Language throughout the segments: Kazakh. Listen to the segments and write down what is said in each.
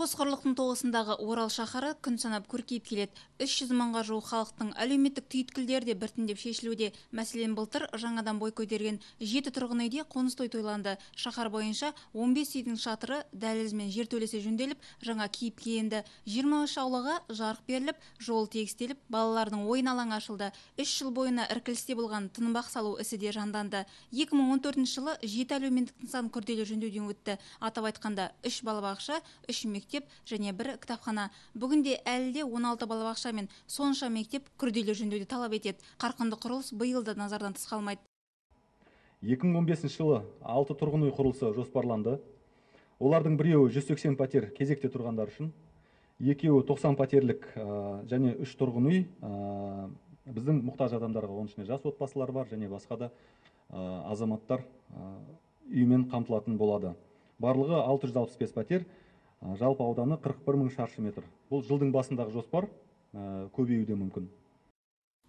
Қос құрлықтың тоғысындағы Орал шаһары күн санап көркейіп келеді. 300 мыңға жуық халықтың әлеуметтік түйткілдері де біртіндеп шешілуде. Мәселен, былтыр жаңадан бой көтерген 7 тұрғын үйде қоныс той тойланды. Шаһар бойынша 15 үйдің шатыры, дәлізі мен жертөлесі жөнделіп, жаңа кейіпке енді. 23 аулаға жарық беріліп, жол тегістеліп, балалардың ойын алаңы ашылды. 3 жыл бойына іркілісте болған тынбақ салу ісі де жанданды. 2014 жылы 7 әлеуметтік нысан күрделі жөндеуден өтті. Атап айтқанда, 3 балабақша, 3 мектеп және 1 кітапхана. Бүгінде әлі де 16 балабақша мен сонша мектеп күрделі жөндеуді талап етеді. Қарқынды құрылыс биыл да назардан тыс қалмайды. 2015 жылы 6 тұрғын үй құрылысы жоспарланды. Олардың біреуі 180 пәтер кезекте тұрғандар үшін, екеуі 90 пәтерлік және 3 тұрғын үй біздің мұқтаж адамдарға, оның ішінде жас отбасылар бар және басқа да азаматтар үймен қамтылатын болады. Барлығы 665 пәтер, жалпы ауданы 41 мың шаршы метр. Бұл жылдың басындағы жоспар, көбеюі де мүмкін.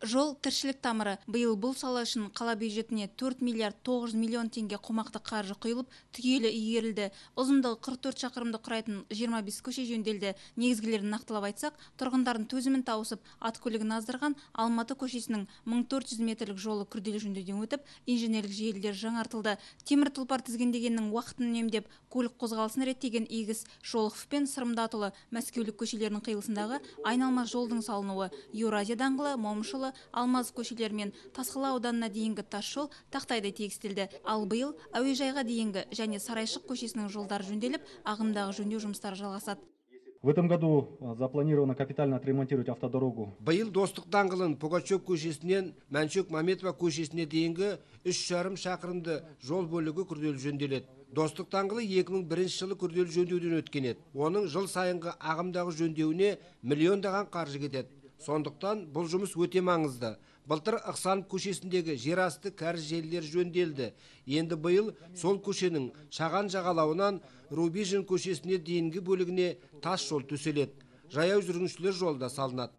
Жол тіршілік тамыры. Биыл бұл сала үшін қала бюджетіне 4 миллиард 900 миллион теңге қомақты қаржы құйылып, түгелі игерілді. Ұзындығы 44 шақырымды құрайтын 25 көше жөнделді. Негізгілерін нақтылап айтсақ, тұрғындардың төзімін тауысып, ат көлігін аздырған Алматы көшесінің 1400 метрлік жолы күрделі жөндеуден өтіп, инженерлік желілер жаңартылды. Темір тұлпар тізгіндегеннің уақытын үнемдеп, көлік қозғалысын реттеген игі іс Шолохов пен Сырымдатұлы Мәскеулік көшелерінің қиылысындағы айналма жолдың салынуы, Еуразия даңғылы, Момышұлы, Алмаз көшелері мен Тасқала ауданына дейінгі тас жол тақтайдай тегістелді. Ал биыл әуежайға дейінгі және Сарайшық көшесінің жолдары жөнделіп, ағымдағы жөндеу жұмыстары жалғасады. В этом году запланировано капитально отремонтировать автодорогу. Биыл Достық даңғылын Пугачев көшесінен Мәншүк Мәметова көшесіне дейінгі 3,5 шақырымды жол бөлігі күрделі жөнделеді. Достық даңғылы 2001 жылы күрделі жөндеуден өткен еді. Оның жыл сайынғы ағымдағы жөндеуіне миллиондаған қаржы кетеді. Сондықтан бұл жұмыс өте маңызды. Былтыр Ықсанов көшесіндегі жерасты кәріз желілері жөнделді. Енді биыл сол көшенің Шаған жағалауынан Рубижин көшесіне дейінгі бөлігіне тас жол төселеді. Жаяу жүргіншілер жолы да салынады.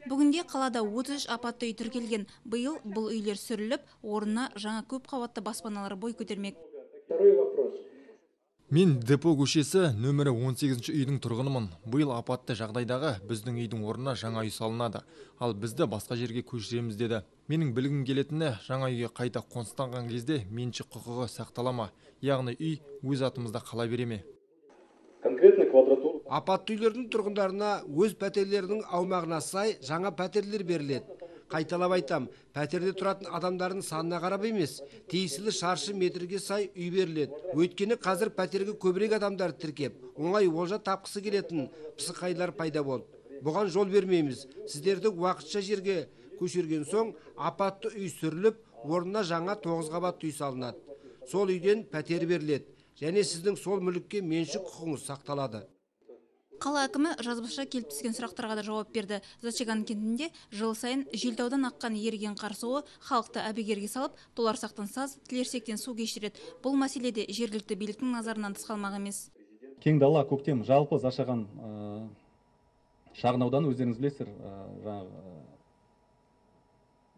Бүгінде қалада 33 апатты үй тіркелген. Биыл бұл үйлер сүріліп, орнына жаңа көпқабатты баспаналар бой көтермек. Второй вопрос. Мен Депо көшесі нөмірі 18 үйдің тұрғынымын. Биыл апатты жағдайдағы біздің үйдің орнына жаңа үй салынады. Ал бізді басқа жерге көшіреміз деді. Менің білгім келетіні, жаңа үйге қайта қоныстанған кезде меншік құқығы сақтала ма? Яғни үй өз атымызда қала бере ме? Конкретно квадратура. Апатты үйлердің тұрғындарына өз пәтерлерінің аумағына сай жаңа пәтерлер беріледі. Қайталап айтам, пәтерде тұратын адамдардың санына қарап емес, тиесілі шаршы метрге сай үй беріледі. Өйткені қазір пәтерге көбірек адамдар тіркеп, оңай олжа тапқысы келетін пысықайлар пайда болды. Бұған жол бермейміз. Сіздерді уақытша жерге көшірген соң апатты үй сүріліп, орнына жаңа 9 қабатты үй салынады. Сол үйден пәтер беріледі және сіздің сол мүлікке меншік құқығыңыз сақталады. Қала әкімі жазбаша келіп түскен сұрақтарға да жауап берді. Зачаган кентінде жыл сайын Желтаудан аққан еріген қар суы халықты әбігерге салып, толарсақтан саз, тілерсектен су кешіреді. Бұл мәселе де жергілікті биліктің назарынан тыс қалмақ емес. Кең дала, көктем, жалпы Зашаған шағын ауданы өздеріңіз білесіздер, жаңағы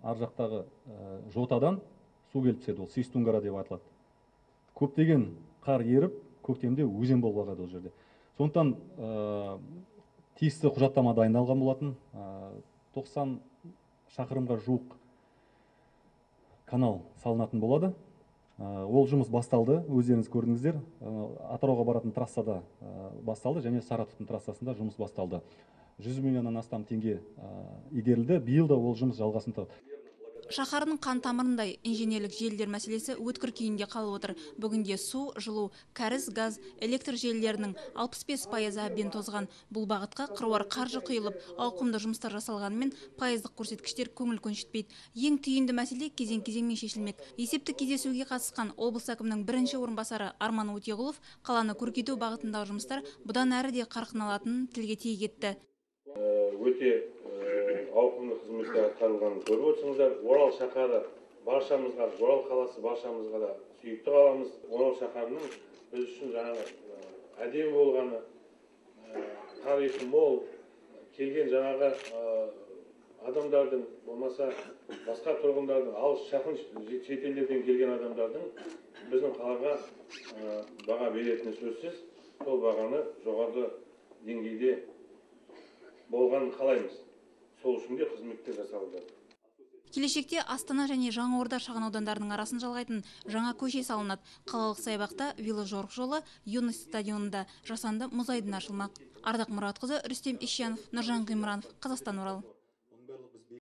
ар жақтағы жотадан су келіп түседі, ол Систунгара деп аталады. Көптеген қар еріп, көктемде өзен болып ағады ол жерде. Сондықтан тиісті құжаттама дайындалған болатын. 90 шақырымға жуық канал салынатын болады. Ол жұмыс басталды, өздеріңіз көрдіңіздер. Атырауға баратын трассада басталды және Саратовтың трассасында жұмыс басталды. 100 миллионнан астам теңге игерілді. Биыл да ол жұмыс жалғасын тапты. Шаһардың қан тамырындай инженерлік желілер мәселесі өткір күйінде қалып отыр. Бүгінде су, жылу, кәріз, газ, электр желілерінің 65% әбден тозған. Бұл бағытқа қыруар қаржы құйылып, ауқымды жұмыстар жасалғанымен пайыздық көрсеткіштер көңіл көншітпейді. Ең түйінді мәселе кезең-кезеңмен шешілмек. Есепті кездесуге қатысқан облыс әкімінің бірінші орынбасары Арман Өтеғұлов қаланы көркейту бағытындағы жұмыстар бұдан әрі де қарқын алатынын тілге тиек етті. Өте ауқымды қызметтер атқарылғанын көріп отырсыңыздар. Орал шаһары баршамызға, Орал қаласы баршамызға да сүйікті қаламыз. Орал шаһарының біз үшін жаңағы әдемі болғаны, тарихы мол, келген жаңағы адамдардың, болмаса басқа тұрғындардың, алыс жақын шетелдерден келген адамдардың біздің қалаға баға беретіні сөзсіз. Сол бағаны жоғары деңгейде болғанын қалаймыз. Сол үшін де қызметтер жасалып жатыр. Келешекте Астана және Жаңаорда шағын аудандарының арасын жалғайтын жаңа көше салынады. Қалалық саябақта веложорық жолы, Юность стадионында жасанды мұз айдыны ашылмақ. Ардақ Мұратқызы, Рүстем Ишенов, Нұржан Ғимранов, Қазақстан Орал.